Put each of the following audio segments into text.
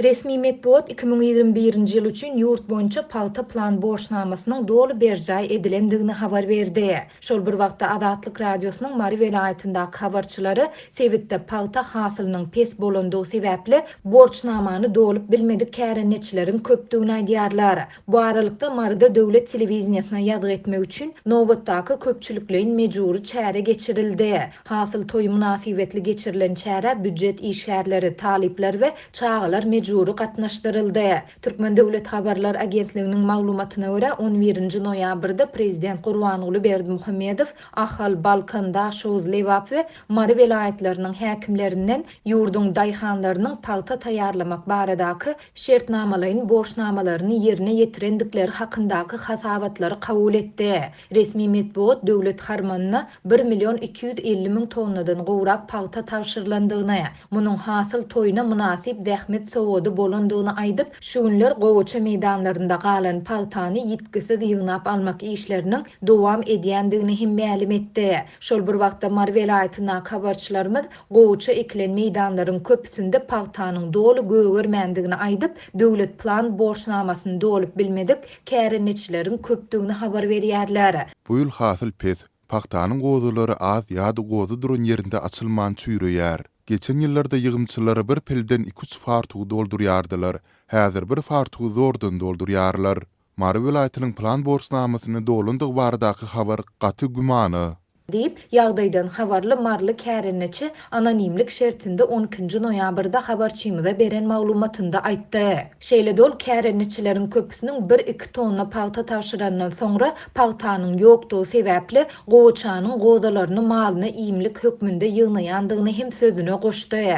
Resmi metbugat 2021-nji ýyl üçin ýurt boýunça pagta plan borçnamasynyň doly berjaý edilendigini habar berdi. Şol bir wagtda, Azatlyk Radiosynyň Mary welaýatyndaky habarçylary sebitde pagta hasylynyň pes bolandygy sebäpli, borçnamany dolup bilmedik kärendeçileriň köpdügini aýdýarlar. Bu aralykda, Maryda döwlet telewideniýesine ýazgy etmek üçin nobatdaky köpçülikleýin mejbury çäre geçirildi. Hasyl toýy mynasybetli geçirilen çärä býujet işgärleri, talyplar we çagalar mejbury gatnaşdyryldy. Türkmen döwlet habarlar agentliginiň maglumatyna görä, on birinji noýabrda prezident Gurbanguly Berdimuhamedow Ahal, Balkan, Daşoguz, Lebap we Mary welaýatlarynyň häkimlerinden ýurduň daýhanlarynyň pagta taýýarlamak baradaky şertnamalaýyn borçnamalaryny ýerine ýetirendikleri hakyndaky hasabatlary kabul etdi. Resmi metbugat döwlet harmanyna bir million 250 müň tonnadan gowrak pagta tabşyrylandygyny, munuň hasyl toýuna mynasyp zähmet sowgady bolandygyny aýdyp, şu günler gowaça meýdanlarynda galan pagtany ýitgisiz ýygnap almak işleriniň dowam edýändigini hem mälim etdi. Şol bir wagtda Mary welaýatyndaky habarçylarymyz Gowaça ekilen meýdanlaryň köpüsinde pagtanyň doly gögermändigini aýdyp, döwlet plan borçnamasyny dolup bilmedik kärendeçileriň köpdügini habar berýärler. Bu ýyl hasyl pes, pagtanyň gozalary az ýa-da goza duran ýerinde açylman çüýreýär. Geçen ýyllarda ýygymçylar bir pilden iki-üç fartugy doldurýardylar, häzir bir fartugy zordan doldurýarlar. Mary welaýatynyň plan borçnamasyny dolandygy baradaky habar gaty gümana. Diýip, ýagdaýdan habarly maryly kärendeçi anonimlik şertinde on ikinji noýabrda habarçymyza beren maglumatynda aýtdy. Şeýle-de ol kärendeçileriň köpüsiniň bir-iki tonna pagta tabşyrandan soňra pagtanyň ýokdugy sebäpli gowaçanyň gozalaryny malyna iýmlik hökmünde ýygnaýandygyny hem sözüne goşdy.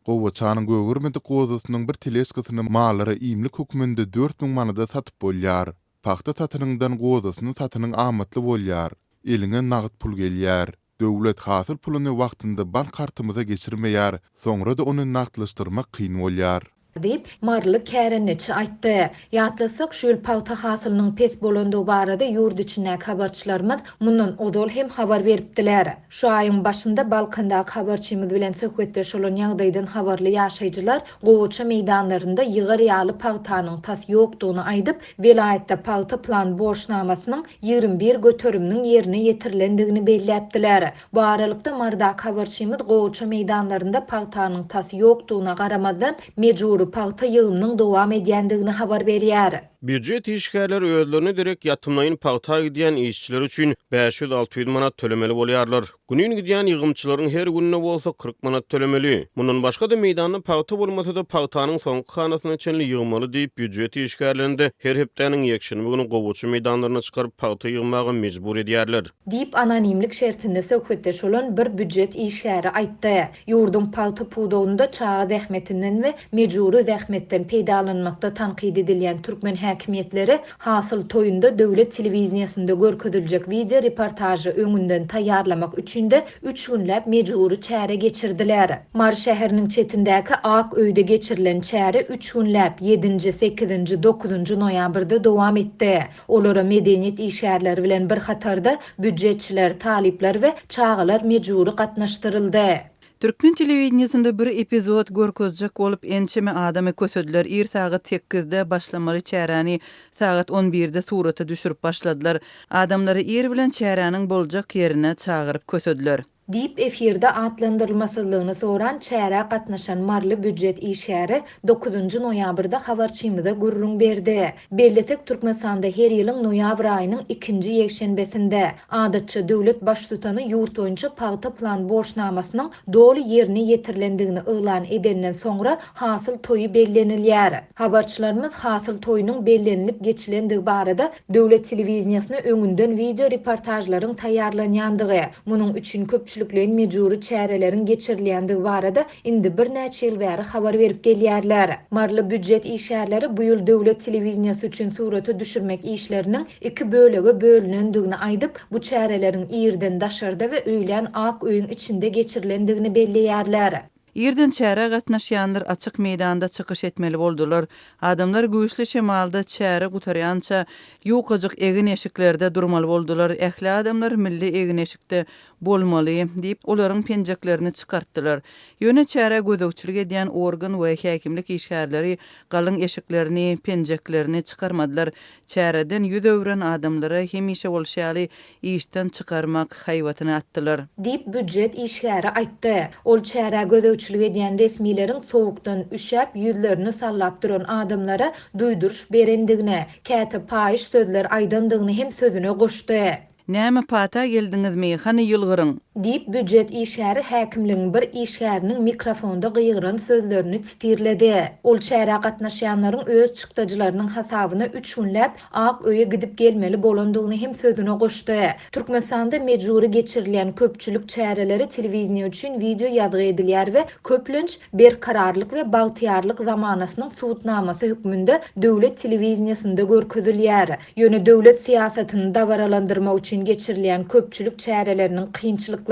Gowaçanyň gögermedik gozasynyň bir teležkasyny mallara iýmlik hökmünde 4000 manada satyp bolýar. Pagta satanyňdan gozasyny satanyň amatly bolýar. Eliňe nagt pul gelýär. Döwlet hasyl puluny wagtynda bank kartymyza geçirmeýär, soňra-da ony nagtlaşdyrmak kyn bolýar. Diýip, maryly kärendeçi aýtdy. Ýatlatsak, şu ýyl pagta hasylynyň pes bolandygy barada ýurt içindäki habarçylarymyz mundan ozal hem habar beripdiler. Şu aýyň başynda Balkandaky habarçymyz bilen söhbetdeş bolan ýagdaýdan habarly ýaşaýjylar gowaça meýdanlarynda ýygar ýaly pagtanyň tas ýokdugyny aýdyp, welaýatda pagta plan borçnamasynyň 21 göteriminiň ýerine ýetirilendigini belläpdiler. Bu aralykda, Marydaky habarçymyz gowaça meýdanlarynda pagtanyň tas ýokdugyna garamazdan, mejbury pagta ýygymynyň dowam edýändigini habar berýär. Býujet işgärleri özlerine derek ýatymlaýyn pagta gidýän işçiler üçin 500-600 manat tölemeli bolýarlar. Günin gidýän ýygymçylaryň her gününe bolsa 40 manat tölemeli. Mundan başga-da meýdanda pagta bolmasa-da pagtanyň soňky hanasyna çenli ýygmaly diýip, býujet işgärlerini-de her hepdäniň ýekşenbe güni gowaça meýdanlaryna çykaryp pagta ýygmaga mejbur edýärler. Diýip, anonimlik şertinde söhbetdeş bolan bir býujet işgäri aýtdy. Ýurduň pagta pudagynda çaga zähmetinden we mejbury zähmetden peýdalanmakda tankyt edilýän türkmen häkimiýetleri hasyl toýunda döwlet telewideniýesinde görkeziljek wideo reportažy öňünden taýýarlamak üçin-de üç günläp mejbury çäre geçirdiler. Mary şäheriniň çetindäki Ak öýde geçirilen çäre üç günläp, ýedinji, sekizinji, dokuzynjy noýabrda dowam etdi. Olara medeniýet işgärleri bilen bir hatarda býujetçiler, talyplar we çagalar mejbury gatnaşdyryldy. Türkmen telewideniýesinde bir epizod görkezjek bolup ençeme adamy kösediler. Ir sagat sekizde başlamaly çäräni sagat on birde surata düşürip başladylar. Adamlary ir bilen çäräniň boljak ýerine çagyryp kösediler. Diýip, efirde atlandyrylmasyzlygyny soran çärä gatnaşan maryly býujet işgäri dokuzynjy noýabrda habarçymyza gürrüň berdi. Bellesek, Türkmenistanda her ýylyň noýabr aýynyň ikinji ýekşenbesinde, adatça, döwlet Baştutany ýurt boýunça pagta plan borçnamasynyň doly ýerine ýetirilendigini yglan edenden soňra hasyl toýy bellenilýär. Habarçylarymyz hasyl toýunyň bellenilip geçilendigi barada döwlet telewideniýesine öňünden wideo reportažlaryň taýýarlanýandygy, munuň üçin köpçülikleýin mejbury çäreleriň geçirilýändigi barada indi birnäçe ýyl bäri habar berip gelýärler. Maryly býujet işgärleri bu ýyl döwlet telewideniýesi üçin surata düşürmek işleriniň iki bölege bölünendigini aýdyp, bu çäreleriň irden daşarda we öýlän ak öýüň içinde geçirilendigini belleýärler. Irden çärä gatnaşýanlar açyk meýdanda çykyş etmeli boldular. Adamlar güýçli şemalda çäre gutarýança ýukajyk egin-eşiklerde durmaly boldular. Ähli adamlar milli egin-eşikde. Bolmaly, diýip, olaryň penjeklerini çykartdylar. Ýöne çärä gözegçilik edýän organ we häkimlik işgärleri galyň eşiklerini, penjeklerini çykarmadylar. Çäreden yüz öwren adamlara hemişe bolşy ýaly işden çykarmak haýbatyny atdylar. Diýip, býujet işgäri aýtdy. Ol çärä gözegçilik edýän resmileriň sowukdan üşäp, ýüzlerini sallap duran adamlara duýduryş berendigini, käte paýyş sözler aýdandygyny hem sözüne goşdy. Näme pata geldiňizmi, hany ýylgyryň! Diýip, býujet işgäri häkimligiň bir işgäriniň mikrofonda gygyran sözlerini sitirledi. Ol çärä gatnaşýanlaryň öz çykdajylarynyň hasabyna üç günläp Ak öýe gidip gelmeli bolandygyny hem sözüne goşdy. Türkmenistanda mejbury geçirilýän köpçülik çäreleri telewideniýe üçin wideo ýazgy edilýär we köplenç Berkararlyk we bagtyýarlyk zamanasynyň subutnamasy hökmünde döwlet telewideniýesinde görkezilýär. Ýöne döwlet syýasatyny dabaralandyrmak üçin geçirilýän köpçülik çäreleriniň kynçylyklary,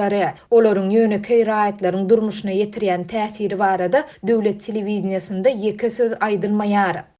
olaryň ýönekeý raýatlaryň durmuşyna ýetirýän täsiri barada döwlet telewideniýesinde ýeke söz aýdylmaýar.